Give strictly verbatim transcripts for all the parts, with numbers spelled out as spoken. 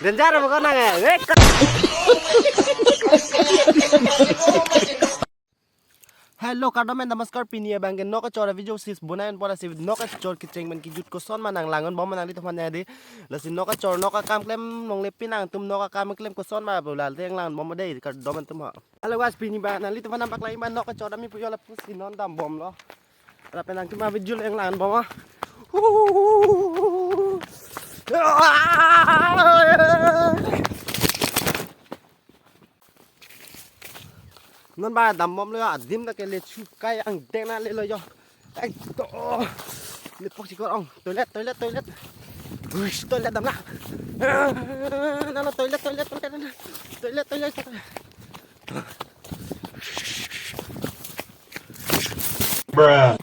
Danger mo ko nang eh. Wek. Hello, kardom and namaskar. Pini abang ke nok kechor video sis bonai pola si nok kechor kecheng pen kejut koson ma nanglang-un bom nanglitum aphan ya dei. Lasi nok kechor nok akam klem longle pinang atum nok akam klem koson ma bola teng lang bom dei kardom atum ha. Hello guys, pini ba nanglitum aphan nangpaklangji ba nok kechor ami pujo lapusi non dambomlo. Lapen nangtum video le lang bom ah. Non ba dambomlo ya, adim ta ke le chu kai angdeng na lelo yo. Ai to. Le pok chikor ong. Toilet, toilet, toilet. Uish, toilet damlo. Ah, nalo toilet, toilet, toilet, toilet. Toilet, toilet, toilet. Bruh.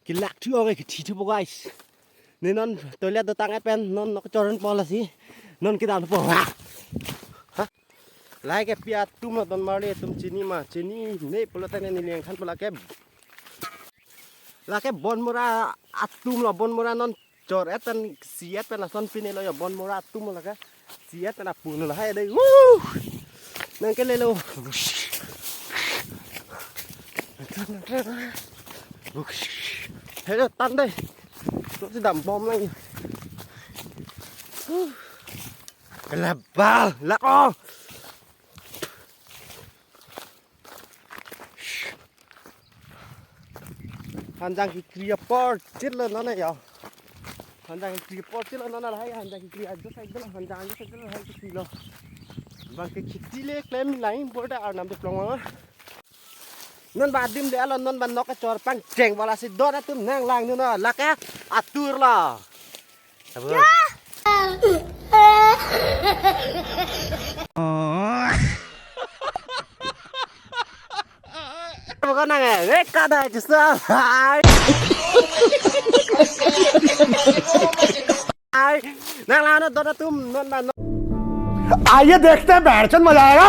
Kelak thu ong ke thi thupo guys. Ne non toilet dotang et pen non nok chor-un pola si. Non kedam thupo. Ha? Lahai ke pi atum lo don marli atum chini ma, chinine pulo tangte neli nangthan pola ke. Lake bonmura atum lo, bonmura non chor et pen si et pen ason pinelo yo, bonmura atum lake si et pen apu lo lahai dei. Woo! Nang ke lelo. Hello, tan dei. Nok si dambom lang. Woo! Kelabal, lak oh. Hanjang kekri apor chit lo non ya. Hanjang kekri apor chit lo non lahai, hanjang kekri ajo side lo, hanjang ajo side lo lahai kekri lo. Bang ke kheti le klem lang borda arnam de plong ma. Non ba adim le alo non ba nok kechor pangcheng pola si don atum nanglangdun lo lake atur lo. Abo. Abo ko nang eh, wek kada jusa. Hai. Hai. Nanglang non don atum non ba non. आइए देखते हैं, बहरचंद मजा आएगा।